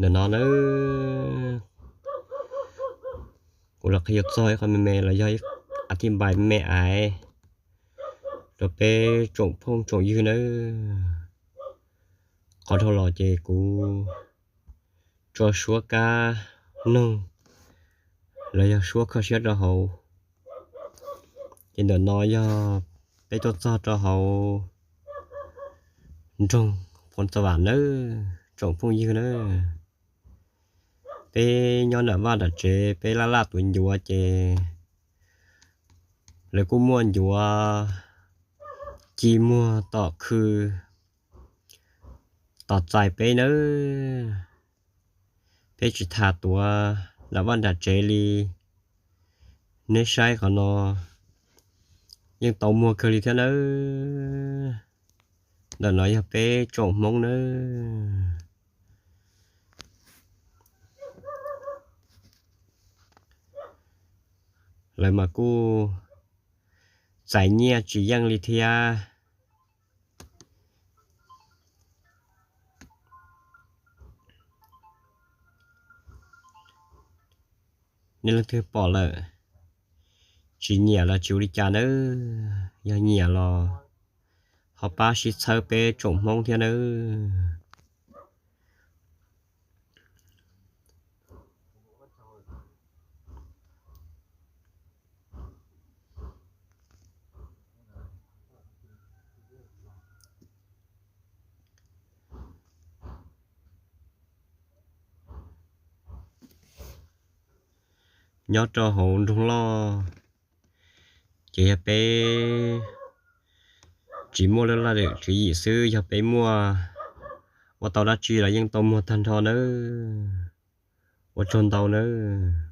Ntawm no nawb, kuv los qhia txog ib qho me me los yog ib a thij npais me ais rau peb tsoom phooj tsoom ywg nawb. Qhov dhau los ces kuv tso suab kab noog los yog suab kho siab rau hauv. Ces ntawm no yog peb tuaj txog rau hauv nroog Phoo Xa Vam nawb, tsoom phooj ywg nawb. Peb nyob nram vaj nram tsev peb laj laj tuav ncuav ces lawv kuj muaj ncuav ci muag tom khw tos txais peb nawb. Peb tsis tham tuav nram vaj nram tsev li, neb saib qhov no yeej tau muag kawg li thiab nawb. Ntawm no yog peb tsoom Hmoob nawb. Lawv mas kuj txais nyiaj tsis yeej li thiab. Nej leej twg pom lawm tsis nyiam los tsis ua li cas nawb, yog nyiam los ho pab sib txhawb peb tsoom Hmoob thiab nawb. Nyob rau hauv nroog loj ces yog peb tsis muaj laj lam tswv yim xwb, yog peb muaj ua tau dab tsi los yeej tau muag tag nrho nawb. Ua tsaug ntau nawb.